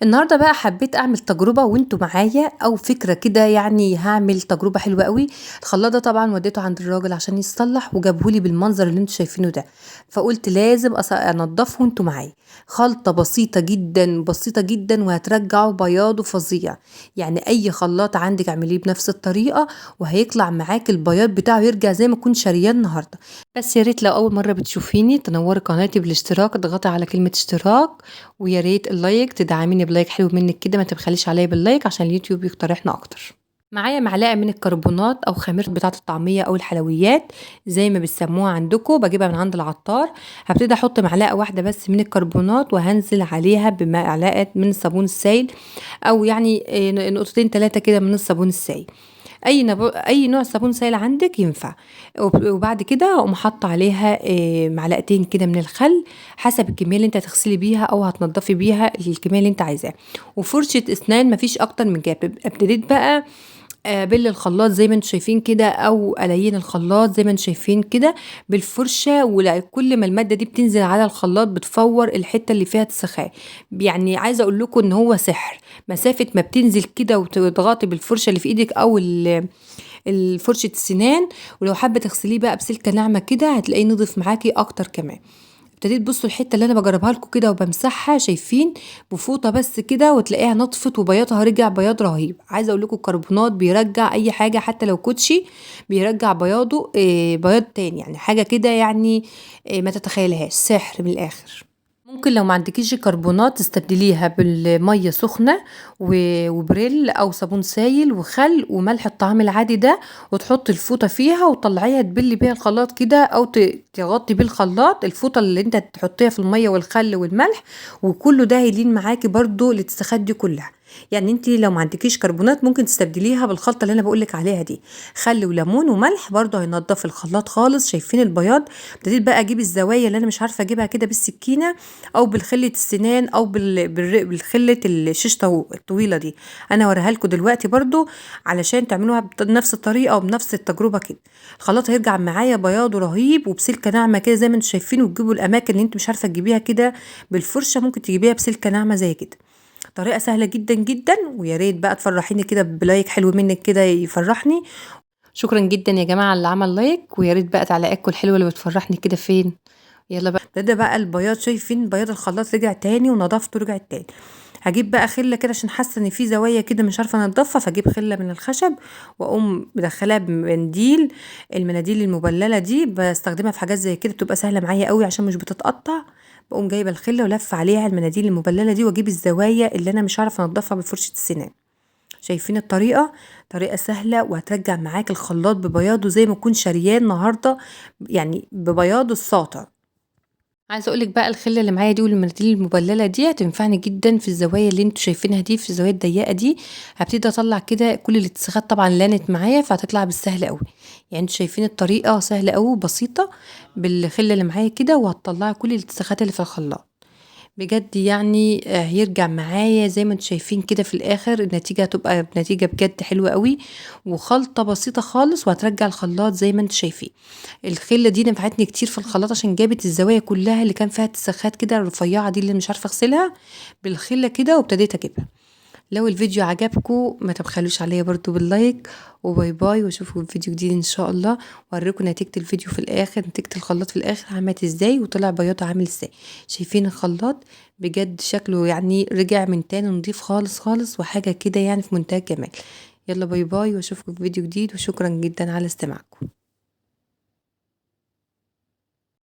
النهارده بقى حبيت اعمل تجربه وانتوا معايا، او فكرة كده، يعني هعمل تجربه حلوة قوي. الخلاط ده طبعا وديته عند الراجل عشان يتصلح، وجابهولي بالمنظر اللي انتوا شايفينه ده، فقلت لازم انضفه وانتوا معايا. خلطه بسيطة جدا بسيطة جدا وهترجعه بياضه فظيع. يعني اي خلاط عندك اعمليه بنفس الطريقة وهيطلع معاك البياض بتاعه يرجع زي ما كنت شارياه النهارده. بس يا ريت لو اول مرة بتشوفيني تنوري قناتي بالاشتراك، اضغطي على كلمة اشتراك، ويا ريت ال like تدعميني ب like حلو منك كده، ما تبخليش عليا بال like عشان اليوتيوب يقترحنا اكتر. معايا معلقه من الكربونات او خميره بتاعه الطعمية او الحلويات زي ما بتسموها عندكم، بجيبها من عند العطار. هبتدي احط معلقه واحدة بس من الكربونات، وهنزل عليها بمعلقه من الصابون السائل، او يعني نقطتين 3 كده من الصابون السائل. اي نوع صابون سائل عندك ينفع. وبعد كده اقوم حاطه عليها معلقتين كده من الخل حسب الكمية اللي انت هتغسلي بيها او هتنضفي بيها، الكمية اللي انت عايزاها. وفرشه اسنان مفيش اكتر من كده. ابتديت بقى ابل الخلاط زي ما انتم شايفين كده، او الين الخلاط زي ما انتم شايفين كده بالفرشه. وكل ما المادة دي بتنزل على الخلاط بتفور الحتة اللي فيها تسخاه. يعني عايزه اقول لكم ان هو سحر. مسافة ما بتنزل كده وتضغطي بالفرشه اللي في ايدك او الفرشة السنان، ولو حابة تغسليه بقى بسلكه ناعمة كده هتلاقيه نضف معاكي اكتر كمان. ابتديت بصوا الحتة اللي انا بجربها لكم كده وبمسحها، شايفين بفوطه بس كده، وتلاقيها نطفت وبياضها رجع بياض رهيب. عايزه اقول لكم الكربونات بيرجع اي حاجة، حتى لو كوتشي بيرجع بياضه بياض تاني، يعني حاجة كده يعني ما تتخيلهاش، سحر من الاخر. ممكن لو ما عندكيش كربونات تستبدليها بالمية سخنة وبريل او صابون سايل وخل وملح الطعام العادي ده، وتحطي الفوطه فيها وتطلعيها تبلي بيها الخلاط كده، او تغطي بيه الخلاط، الفوطه اللي انت تحطيها في المية والخل والملح، وكله ده هيلين معاكي برضو الاتساخات دي كلها. يعني انت لو ما عندكيش كربونات ممكن تستبدليها بالخلطه اللي انا بقولك عليها دي، خل وليمون وملح، برضو هينضف الخلاط خالص. شايفين البياض؟ ابتديت بقى اجيب الزوايا اللي انا مش عارفه اجيبها كده بالسكينة او بالخله السنان او بالخله الشيش الطويلة دي، انا هوريها لكم دلوقتي برضو علشان تعملوها بنفس الطريقة وبنفس التجربة كده. الخلاط هيرجع معايا بياضه رهيب وبسلكه ناعمة كده زي ما انتم شايفين، وتجيبوا الاماكن اللي انتم مش عارفه تجيبيها كده بالفرشه ممكن تجيبيها بسلكه ناعمة زي كده. طريقه سهلة جدا جدا، ويا ريت بقى تفرحيني كده ب like حلو منك كده يفرحني. شكرا جدا يا جماعة اللي عمل like، ويا ريت بقى تعليقاتكم الحلوة اللي بتفرحني كده. فين يلا بقى ده بقى البياض، شايفين بياض الخلاط رجع تاني ونضافته رجعت تاني. هجيب بقى خله كده عشان حاسه ان في زوايا كده مش عارفه انضفها، فاجيب خله من الخشب واقوم مدخلاها بمنديل. المناديل المبلله دي بستخدمها في حاجات زي كده، بتبقى سهلة معايا قوي عشان مش بتتقطع. بقوم جايبه الخلة ولفه عليها المناديل المبلله دي، واجيب الزوايا اللي انا مش عارفه انضفها بفرشه السنان. شايفين الطريقة؟ طريقه سهلة وهترجع معاك الخلاط ببياضه زي ما يكون شارياه النهارده، يعني ببياضه الساطع. عايزه اقولك بقى الخلة اللي معايا دي والمناديل المبلله دي هتنفعني جدا في الزوايا اللي انتوا شايفينها دي، في الزوايا الضيقه دي. هبتدي اطلع كده كل الاتساخات، طبعا لانت معايا فهتطلع بالسهل قوي. يعني انتوا شايفين الطريقة سهلة قوي وبسيطة بالخله اللي معايا كده، وهتطلعي كل الاتساخات اللي في الخلاط بجد. هيرجع معايا زي ما انتوا شايفين كده في الاخر، النتيجة هتبقى نتيجة بجد حلوة قوي، وخلطه بسيطة خالص وهترجع الخلاط زي ما انتوا شايفين. الخلة دي نفعتني كتير في الخلاط عشان جابت الزوايا كلها اللي كان فيها اتساخات كده الرفيعة دي اللي مش عارفه اغسلها بالخله كده، وابتديت اجيبها. لو الفيديو عجبكم ما تبخلوش عليا برضو بال like، و bye bye، واشوفكم في فيديو جديد ان شاء الله، واوريكم نتيجة الفيديو في الاخر، نتيجة الخلاط في الاخر عملت ازاي وطلع بياضه عامل ازاي. شايفين الخلاط بجد شكله رجع من تاني نضيف خالص خالص، وحاجه كده في منتهى الجمال. يلا bye bye، واشوفكم في فيديو جديد، وشكرا جدا على استماعكم.